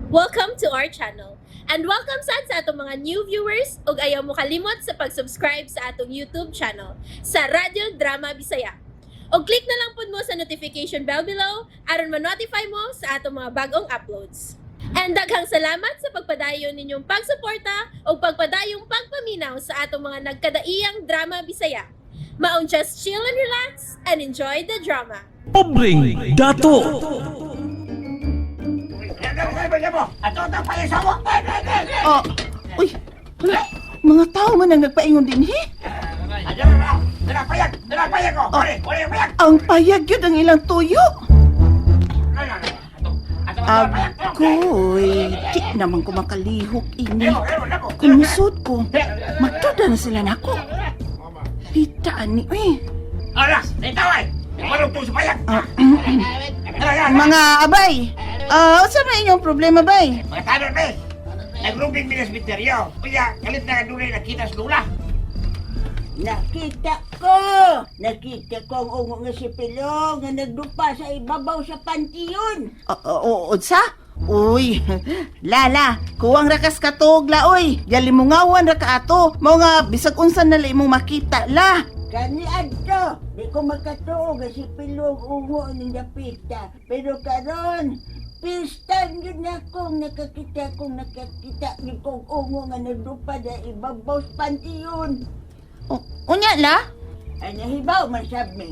Welcome to our channel. And welcome sad sa atong mga new viewers ug ayaw mo kalimot sa pag-subscribe sa atong YouTube channel sa Radyo Drama Bisaya. Og click na lang pud mo sa notification bell below aron ma-notify mo sa atong mga bagong uploads. And daghang salamat sa pagpadayon ninyong pagsuporta ug pagpadayong pagpaminaw sa atong mga nagkadaiyang drama Bisaya. Maong just chill and relax and enjoy the drama. Pobreng Dato. Oh, uy, wala. Mga tao man ang nagpaingon din, he? Ang payag yun ang ilang tuyo. Agoy, di naman ko makalihok ini. Kung musod ko, magduda na sila nako. Bitaan ni, uy. Ah, mga abay, ah, unsa may inyong problema, bay? Mga tanod eh! Nagrubing minas misteryo. Kaya kalit na dunay nakita sa lula. Nakita ko! Nakita ko ang ungo nga si Pilo nga nagdupa sa ibabaw sa pantiyon. Oo, unsa? Uy, lala, kuwang rakas katog la, uy. Yalimungawan ra ka ato. Mao nga bisag unsa na la imong makita la. Kani adto, di ko makatuo nga si Pilo ang ungo ning dapita. Pero karon, pistan yun akong nakakita kong nakakita ni kong ungo nga nagdupa sa ibabaw sa pantiyon. O, unya la? Ay nahibaw man sab mi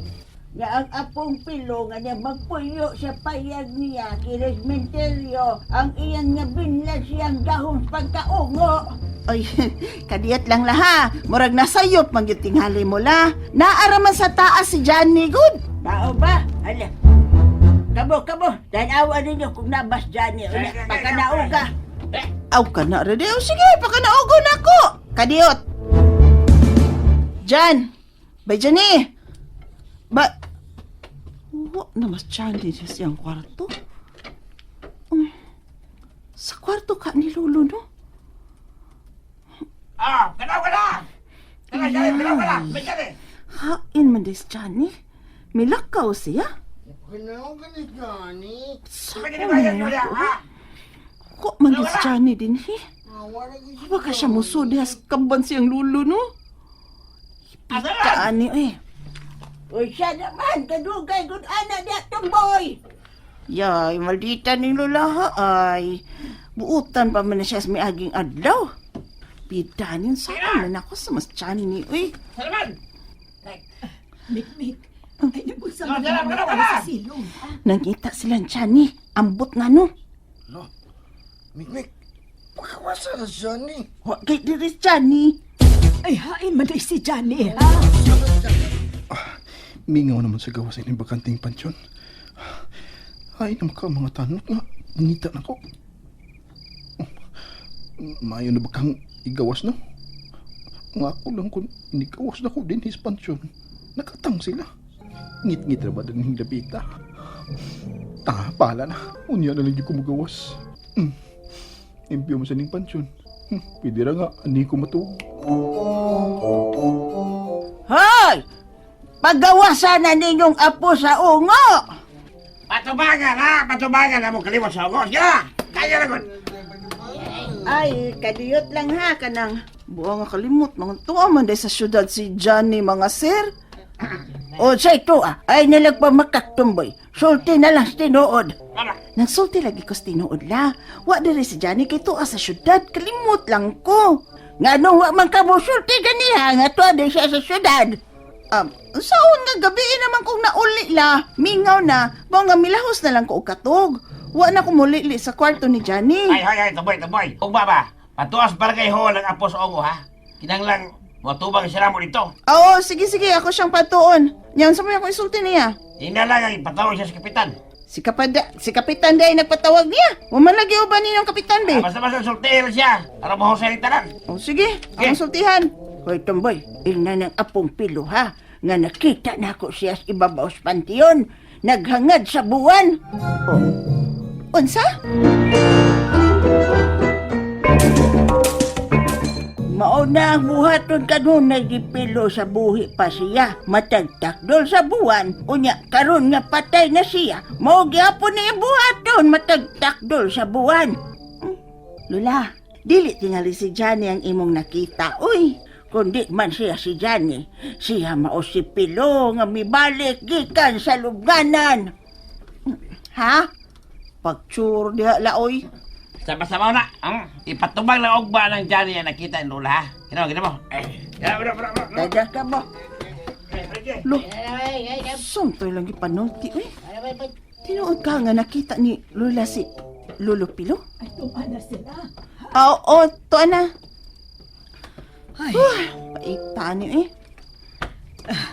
nga ang apong pilo nga niya magpuyo sa payag niya kay Mentelio ang iyang nabinlad siyang dahon pagkaungo. Ay, kadiyat lang la ha. Murag nasayop man gyud tingali mo la. Naara man sa taas si Johnny good. Mao ba? Hala. Kamo, kamo. Tanawa ninyo kung nabas dyan niya. Unya, pagkanauga. Aw ka na ready. O sige, pakanaugo na ko. Kadiyot. Jan. Bay Johnny. Ba Wa na mas Johnny sa siyang kwarto. Sa kwarto ka ni Lolo, no? Ah, kanaw ka na! Kanaw siya, kanaw ka na! May siya eh! Hain man des Johnny. Milakaw siya. Kanaw ka ni Johnny. Sa Pwede na ba yan, na Julia, ko. ha? Ko man des Johnny din, he. Wala ka si Baka siya musod has kaban siyang lulo, no? Ipita ani, eh. Uy, siya naman. Kadugay, good ana niya tumboy. Yay, maldita ni Lola ha, ay. Buutan pa man na siya sa may aging adlaw. Bidanin sa man ako sa mas Johnny, uy. Salaman! Mikmik, ay nag-usap Kanaw, na kanaw, naman kanaw, tayo kanaw! sa silong. Nangita sila ni Johnny. Ambot nga no. Lo, Mikmik, pakawasa na si Johnny. Wa kay diri si Johnny. Ay, hain man day si Johnny, ha? Mingaw naman sa gawas ining bakanting pansyon. Ay, naman ka mga tanot nga. Ngita na ko. Maayo na ba kang igawas no? Nga ako lang kung inigawas na ko din his pansyon. Nakatang sila. Ngit-ngit na ba din yung dapita? Ah, pala na. Unya na lang yung kumugawas. Impyo mo sa ning pansyon. Pwede ra nga, ani ko matuog. Hoy! Pagawasan na ninyong apo sa ungo. Patubangan ha! Patubangan na mo kalimot sa ungo! Sige na! Kaya na gud! Ay, kadiyot lang ha, kanang buwa nga kalimot. Mga tuwa man day sa syudad si Johnny, mga sir. O sa ito ah, ay nalagpamakak tumboy. Sulti na lang sa tinuod. Mama! Nagsulti lagi ko sa tinuod la. Wa diri si Johnny kay tuwa sa syudad. Kalimot lang ko. Nga nung wa man kamo sulti ganiha nga tuwa din siya sa syudad. Saon nga gabi eh naman kong nauli la. Mingaw na. Bao nga milahos na lang ko og katog. Wa na ko mulili sa kwarto ni Johnny. Ay, ay, ay, tumboy, tumboy! Kung baba, patuas barangay hall ang apo sa ungo ha! Kinanglang, matubang sila mo dito. Oo, sige sige, ako siyang patuon. Yan sa mo ako isulti niya. Hindi lang ang ipatawag siya sa kapitan. Si kapada, si kapitan day nagpatawag niya. Wa man lagi uban ninyong kapitan be. Basta basta sultihin siya. Para mahusay ni tanan. Oh, sige, Sige. akong sultihan. Hoy tumboy, ingna ng apong pilo ha. Nga nakita na ako siya sa ibabaw sa pantiyon. Naghangad sa buwan. Oh. Unsa? Mao na ang buhaton kanunay gipilo sa buhi pa siya. Matag takdol sa buwan. Unya karon nga patay na siya. Mao gyapon niya buhaton matag takdol sa buwan. Lula, dili tingali si Johnny ang imong nakita, uy. Kundi man siya si Johnny, siya mao si Pilo nga mibalik gikan sa lubnganan. Ha? Pagtsuro diha laoy. Sama-sama na. Ipatubang lang ugba ng Johnny ang nakita ni Lola, ha? Ginawa, ginawa mo. Eh, ginawa, ginawa, ginawa. Dadah ka mo. Lo, suntoy lang ipanulti, uy. Tinuod ka nga nakita ni Lula si Lolo Pilo? Ay, tuma na sila. Oo, to na. Ay, Paita ni eh.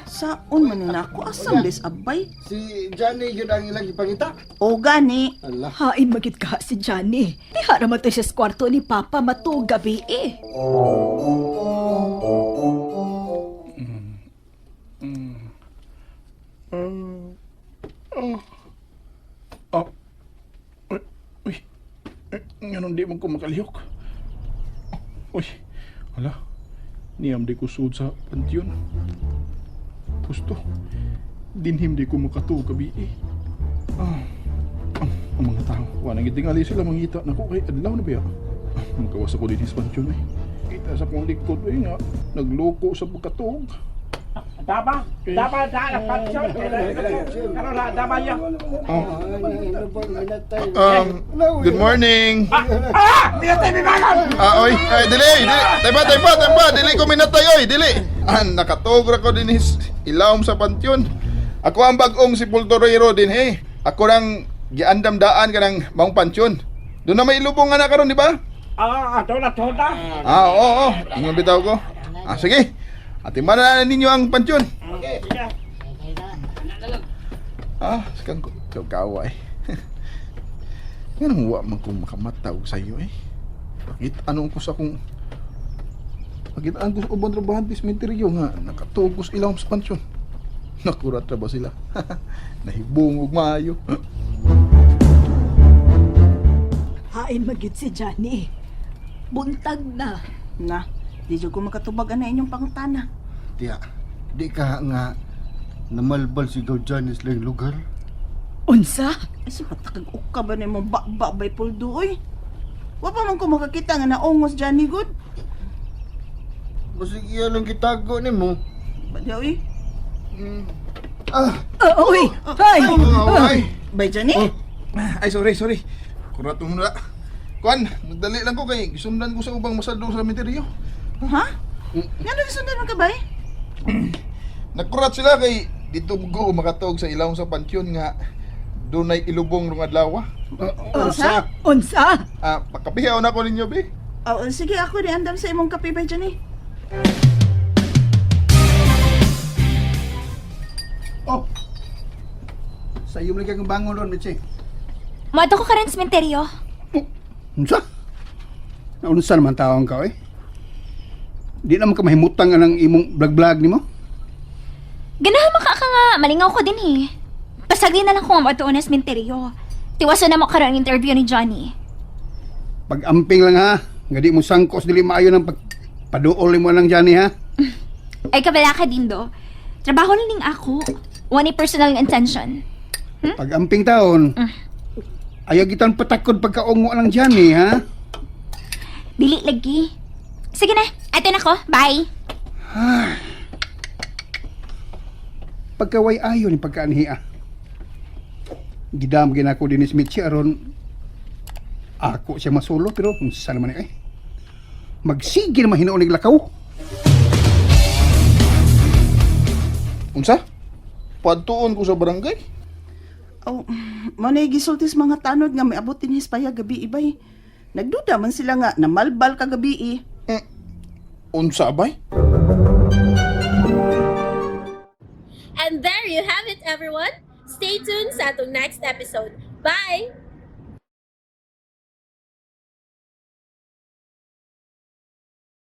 Saon man na ako, asam des abay. Si Johnny yun ang ilang ipangita. O gani, Ala. hain magit ka si Johnny. Diha raman to siya sa kwarto ni Papa matug gabi eh. Ah, uy, uy, eh, nganon di man ko makalihok. Uy, hala, niyam di ko sud sa pantiyon. Gusto, dinhim di ko makatuog gabi eh. Ah, ah, ang mga tao, wala nang tingali sila mangita nako kay adlaw na ba ya? Ah, Magawas ako din sa pantiyon eh. Kita sa kong likod eh nga, nagloko sa pagkatuog. Daba, daba, daba, pansyon. Karon na, daba niya. Good morning. Ah! Minatay mi bagon! Ah, oy, ay, dili, dili. Taypa, taypa, taypa, dili ko minatay, oy, dili. Ah, nakatugra ko din his ilawom sa pantiyon. Ako ang bagong si Pultorero din, hey. Ako nang giandam daan ka ng maong pansyon. Doon na may ilubong nga na karon, di ba? Ah, doon na, doon na. Ah, oo, oo. Ingon bitaw ko. Ah, sige. Atiman na ninyo ang pansyon. Ah, sakang ko. Ikaw kawa eh. Nga wa man kong makamata og sayo eh. Pakita anong ko sa kong Pakitaan ko sa ubang trabahante sa menteryo nga nakatuog ko sa ilang sa pansyon. Nakurat ra ba sila? Nahibong og maayo. Hain magit si Johnny. Buntag na. na, di jud ko makatubag ana inyong pangutana. Tiya, di ka nga namalbal si Gaw Johnny sa ilang lugar. Unsa? Ay, sa patakag uka ba na imong bakba bay puldo, uy. Wa pa man ko makakita nga naongos Johnny good. Basig iya lang gitago ni mo. Ba di, uy? Ah, Ah, uy! Ay! ay. Bay Johnny? Ay, sorry, sorry. Kurat mo na. Kuan, nagdali lang ko kay gisundan ko sa ubang masaldo sa menteryo. Ha? Nga nang sundan man ka bay? Nakurat sila kay dito go makatuog sa ilawom sa pansyon nga dunay ilubong rong adlaw. Unsa? Unsa? Ah, pakapihaw na ko ninyo, be. Oh, sige ako di andam sa imong kape bay Johnny. Oh! Sa iyo lagi kang bangon ron, Mitzi. Moadto ko karon sa sementeryo. Unsa? Naunsa naman taong ka, eh? Di naman ka mahimutang ang imong vlog-vlog nimo. Ganahan man ka nga malingaw ko din eh. Pasagli na lang ko nga moadto na sa sementeryo. Tiwaso na mo karon ang interview ni Johnny. Pag-amping lang ha, nga di mo sangkos dili maayo ng pag paduol mo lang Johnny ha. Ay kabala ka din do. Trabaho lang ning ako. Wani personal nga intention. Pag-amping taon, ayaw gitan patakod pagkaungo lang Johnny ha. Dili lagi. Sige na, ato na ko. Bye. Pagkaway ayo ni pagkaanhi ah. Gidam ginako din ni Mitzi aron ako siya masulo pero unsa naman eh. Magsige naman hinuon nig lakaw. Unsa? Padtuon ko sa barangay. Oh, mo na gisulti sa mga tanod nga miabot din hispaya gabi ibay. Nagduda man sila nga namalbal kagabi eh. Unsa bay? And there you have it, everyone. Stay tuned sa atong next episode. Bye!